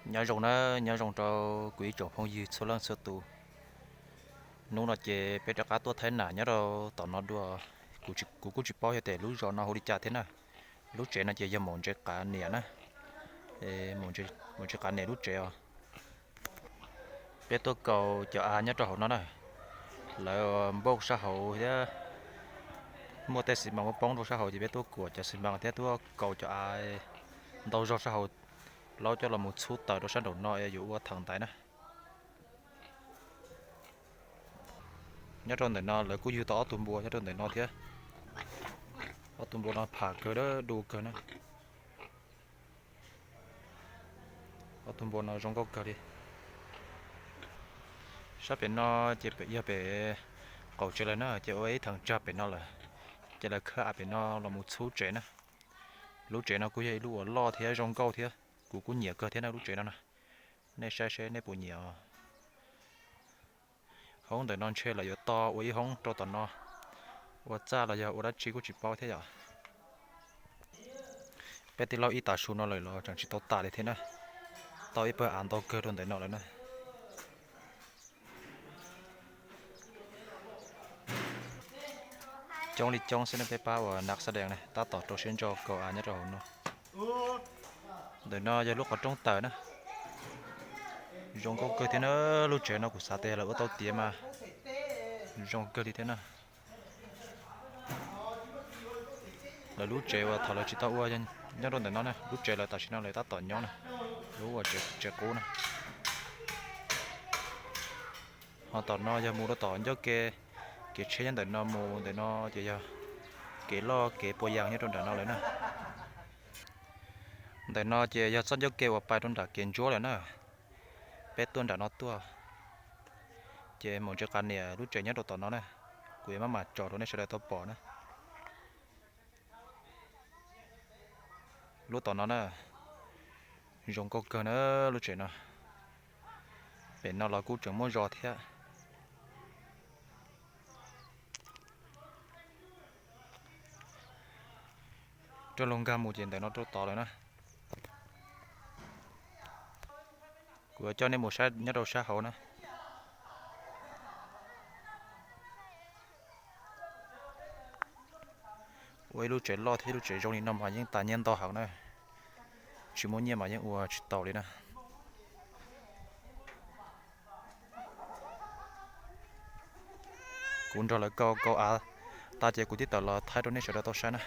Nyob zoo na, nyob zoo rau kuv ib tsoom phooj ywg txhua leej txhua tus. Hnub no ces peb rov qab tuaj Thaib Nam nyob rau tom no dua. Kuv kuj tsis paub yog tias lub zos no hu li cas thiab na. Lub tsev no ces yog Maum Ntse Qav niam na. Maum Ntse Qav niam lub tsev os. Peb tuaj kaus cov av nyob rau hauv no na. Lawv npauj sab hauv thiab muaj tej xi mas muab poob rau sab hauv ces peb tuaj kuam cov xi mas thiab tuaj kaus cov av ntau zog sab hauv, laub coj los mus txhub taws rau sab nraum no es yuav ua theem ntaiv na. Nyob rau ntawm no lawv kuj yug tau ob tug npua nyob rau ntawm no thiab. Ob tug npua no pham kawg dawb du kawg na. Ob tug npua no zoo nkauj kawg li. Sab pem no ces yog pem qaum tsev lawm na, ces ua ib theem tsag pem no lawm, ces lawv khawb av pem no los mus txhub tsev na. Lub tsev no kuj yog ib lub uas loj thiab zoo nkauj thiab, kuv kuj nyiam kawg thiab na lub tsev no na. Nej saib seb nej puas nyiam. Hoob ntawm no ntshe lawv yuav to ua ib hoob rau tom no, ua txaj los yog ua dab tsi kuj tsis paub thiab yom. Peb tij laug ib tav su no lawm los tseem tsis tau tas li thiab na. Tau ib pawg av ntau kawg rau ntawm no lawm na. Coob li coob xwb na, peb pab uas Naj Xab Dees na tab tom rau siab ntso kaus av nyob rau hauv no. Ntawm no yog lub qhov rooj taws na. Zoo nkauj kawg thiab na, lub tsev no kuv xav tias lawv ua tau tiav mas zoo kawg li thiab na. Lawv lub tsev uas thaum lawv tsis tau ua nyob rau ntawm no na, lub tsev lawv tam sim no lawv tab tom nyob na, lub uas tsev qub na. Ho tom no yog mus rau tom ncauj ke, kev tsheb nyob ntawm no mus ntawm no ces yog kev loj kev puas yas nyob rau nram no lawm na. Ntawm no ces yog txoj ncauj ke uas pais rau nram kev ntsuab lawm na. Peb tuaj nram no tuaj, ces Maum Ntse Qav niam lub tsev nyob rau tom no na. Kuv yuav maj mam tso rau nej sawv daws tau pom na. Lub tom no na, zoo nkauj kawg na lub tsev no. Pem no los kuj tseem muaj zos thiab. Rau lub nkag mus ces ntawm no rau tod lawm na. Kuv yuav coj nej mus saib nyob rau sab hauv na. Ua ib lub tsev loj thiab ib lub tsev zoo li no mas yeej tas nyiaj ntau heev na. Tsis muaj nyiaj mas yeej ua tsis tau li na. Kuv nrog lawv kaus kaus av tas ces kuv tib tawm los thaij rau nej sawv daws tau saib na.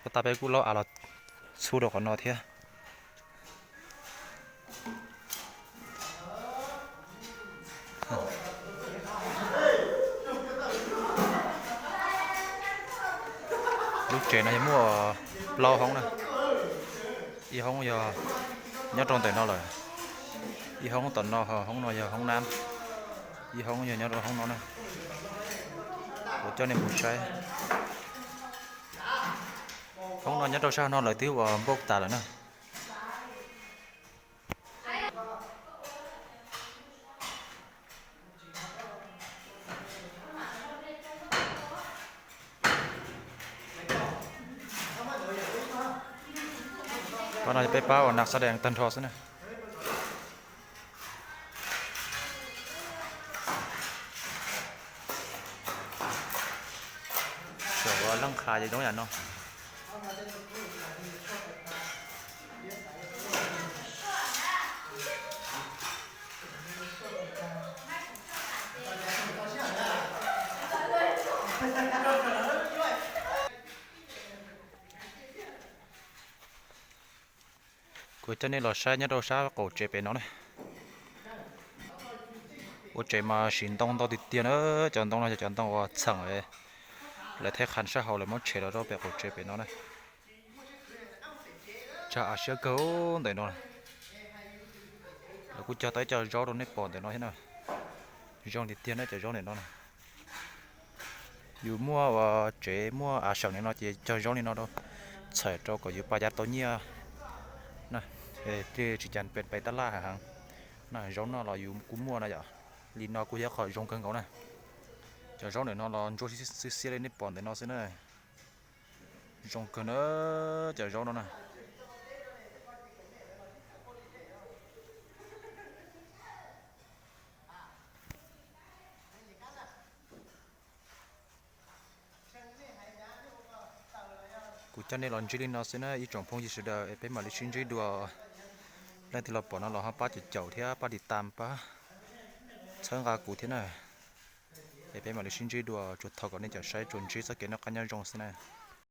Ua tas peb kuj laub av los txhub rau qhov no thiab. Lub tsev no yog muaj plaub hoob na. Ib hoob yog nyob rau ntawm no lawm, ib hoob tom no, ho hoob no yog hoob nab, ib hoob yog nyob rau hoob no na. Kuv coj nej mus saib. Hoob no nyob rau sab no lawv twb ua npauj tas lawm na. Qhov no peb pab uas Naj Xab Dees tag nrho xwb na. Saum ua leej qha ces zoo yam no. Kuv coj nej los saib nyob rau sab qaum tsev pem no na. Ua tsev mas siv ntoo ntau tiag tiag na, cov ntoo no yog cov ntoo uas txheem lawv thaij qha sab hauv lawv muab tshem los rau pem qaum tsev pem no na. Tsag av siab kawg ntawm no. Lawv kuj cog tau ib co zaub rau nej pom ntawm no thiab na. Zoo tiag tiag na cov zaub ntawm no na. Yus muaj ua tsev muaj av seem li no ces cog zaub li no rau, txhawm rau kom yus pab yav tau nyiaj na. Thiaj tsis cas pes pes tab laj heev na. Zaub noj los yus kuj muaj na yom. Li no kuj yog qhov zoo kawg nkaus na. Cov zaub ntawm no los ntsuab xiab xiab li nej pom ntawm no xwb na. Zoo kawg na, cov zaub no na. Kuv coj nej los ntsib li no xwb na ib tsoom phooj ywg sawv daws, es peb mam li sib ntsib dua. Leej twg los pom no los ho pab caum caum thiab pab tiv tam pab txhawb nqa kuv thiab na. Es peb mam li sib ntsib dua, tsuas thov kom nej cov saib tsuas ntsib txoj kev noj qab nyob zoo xwb na.